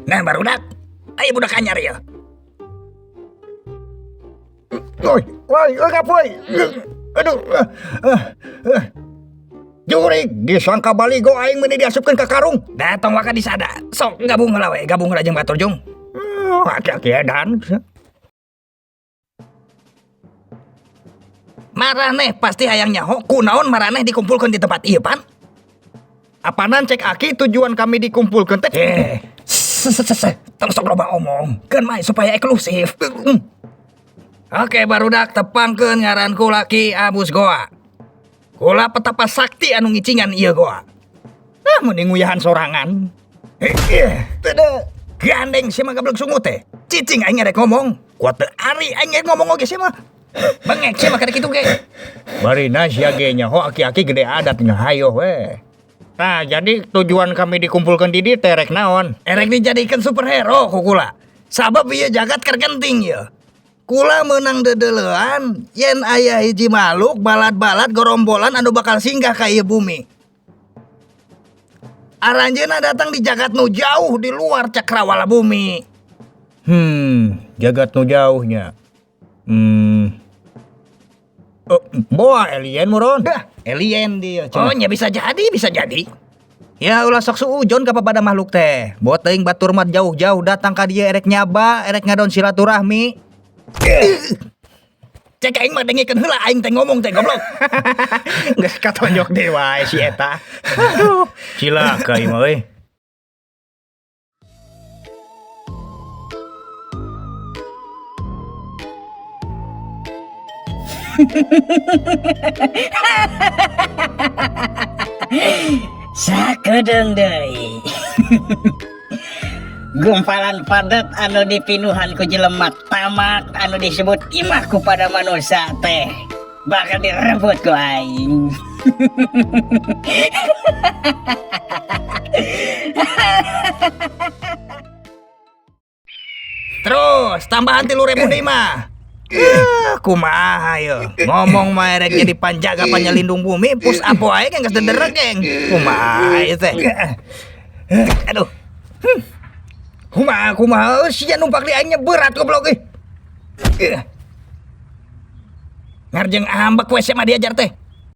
Nah barudak, aya budak anyar ya. Oi, woi, woi, aduh. Jurig, disangka baligo aing meuni diasupkeun ka karung. Da tong waka disada. Sok gabung heula we, gabung heula jeung batur jung. Aki-aki edan. Maraneh pasti hayang nyaho kunaon maraneh dikumpulkeun di tempat ieu pan? Apanan cek aki tujuan kami dikumpulkeun teh? Tong sok loba omong, keun mah supaya eksklusif. Oke barudak tepangkeun ngaran kula Ki Abus Goa. Kula petapa sakti anu ngicingan ieu goa. Nah mending nguyahan sorangan. Gandeng sia mah gablek sungut teh. Cicing aing rek ngomong. Kuat teu ari aing rek ngomong oge sia mah. Bengek sia mah kada kitu ge. Barina sia ge nyaho aki-aki gede adat ngahayo we. Nah, jadi tujuan kami dikumpulkan di dieu teh rek naon? Erek dijadikan superhero ku kula. Sabab ieu jagat keur genting ieu. Kula meunang dedeleuan yen aya hiji makhluk balad-balad gorombolan anu bakal singgah ka ieu bumi. Aranjeunna datang di jagat nu jauh di luar cakrawala bumi. Jagat nu jauhnya. Oh, boa alien muron. Dah, alien dia. Oh, nya bisa jadi, bisa jadi. Ya ulah sok suujon ka papada makhluk teh. Boa teuing batur mah jauh-jauh datang ka dieu erek nyaba, erek ngadon silaturahmi. Cek aing mah dengekeun heula aing teh ngomong teh goblok. Geus katonjok deui wae si eta. Aduh, cilaka ieu mah euy. Sakedeung deui. Gumpalan padat anu dipinuhan ku jelema tamak anu disebut imah ku pada manusia teh bakal direbut ku aing. Terus tambahan 3.000 deui mah. Kumaha ye? Ngomong mah erek jadi panjaga panyalindung bumi, push up wae geus dederek geng. Kumaha ieu teh? Aduh. Kumaha kumaha sia numpak di aingnya berat goblok euy. Ngarjeng ambek we sia mah diajar teh.